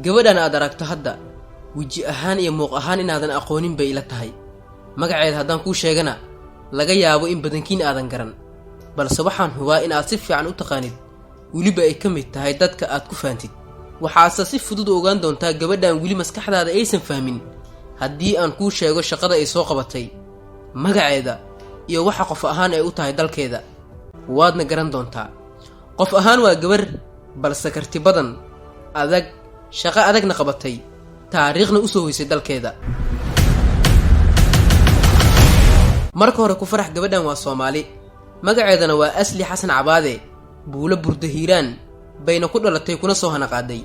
Gabadhan aad aragto hadda weji ahaan iyo muuq ahaan inaadan aqoonin bay ila tahay. Magaceeda haddaan kuu sheegana, laga yaabo in badankiin aadan garan, balse waxaan hubaa in aad si fiican u taqaanid, weliba ay ka mid tahay dadka aad ku faantid. Waxaase si fudud u ogaan doontaa gabadhan weli maskaxdaada aysan fahmin haddii aan kuu sheego shaqada ay soo qabatay, magaceeda iyo waxa qof ahaan ay u tahay dalkeeda. Waadna garan doontaa. Qof ahaan waa gabar, balse karti badan, adag, shaqo adagna qabatay, taariikhna u soo hoysay dalkeeda. Marka hore, ku farax, gabadhan waa Soomaali, magaceedana waa Asli Xasan Cabaade. Buulo Burda, Hiiraan bayna ku dhalatay kuna soo hanaqaaday.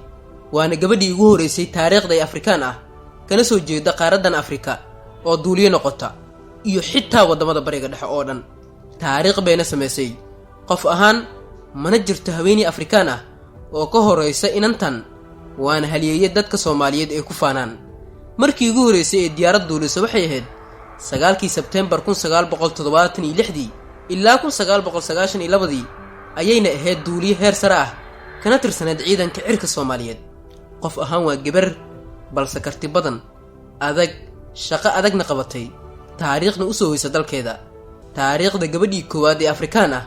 Waana gabadhii ugu horraysay taariikhda ee Afrikaan ah kana soo jeeda qaaraddan Afrika oo duuliyo noqota iyo xitaa waddamada Bariga Dhexe oo dhan. Taariikh bayna samaysay qof ahaan. Mana jirto haweeney Afrikaan ah oo ka horraysa inantan, waana halyeeye dadka Soomaaliyeed ay ku faanaan. Markii ugu horraysay ee diyaarad duulisa waxay ahayd 9-kii Sebteembar 1976-dii ilaa 1992-dii ayayna ahayd duuliye heer sare ah kana tirsaneed ciidanka cirka Soomaaliyeed. Qof ahaan waa gabar, balse karti badan, adag, shaqo adagna qabatay, taariikhna u soo hoysa dalkeeda. Taariikhda gabadhii koowaad ee Afrikaan ah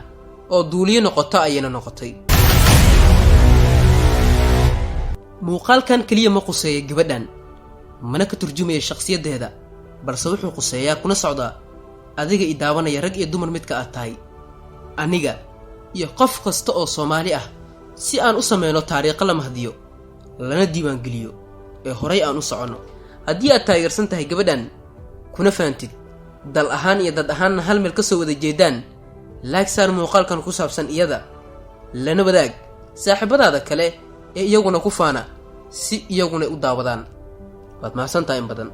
oo duuliye noqota ayayna noqotay. Muuqaalkan keliya ma quseeya gabadhan, mana ka turjumaya shakhsiyaddeeda, balse wuxuu quseeyaa kuna socdaa adiga i daawanaya, rag iyo dumar midka aad tahay, aniga iyo qof kasta oo Soomaali ah, si aan u sameyno taariikho la mahdiyo lana diiwaangeliyo ee horay aan u soconno. Haddii aad taageersan tahay gabadhan kuna fahamtid dal ahaan iyo dad ahaanna hal meel ka soo wada jeedaan, like saar muuqaalkan ku saabsan iyada, lana wadaag saaxiibadaada kale ee iyaguna ku faana si iyaguna u daawadaan. Waad mahadsantahay in badan.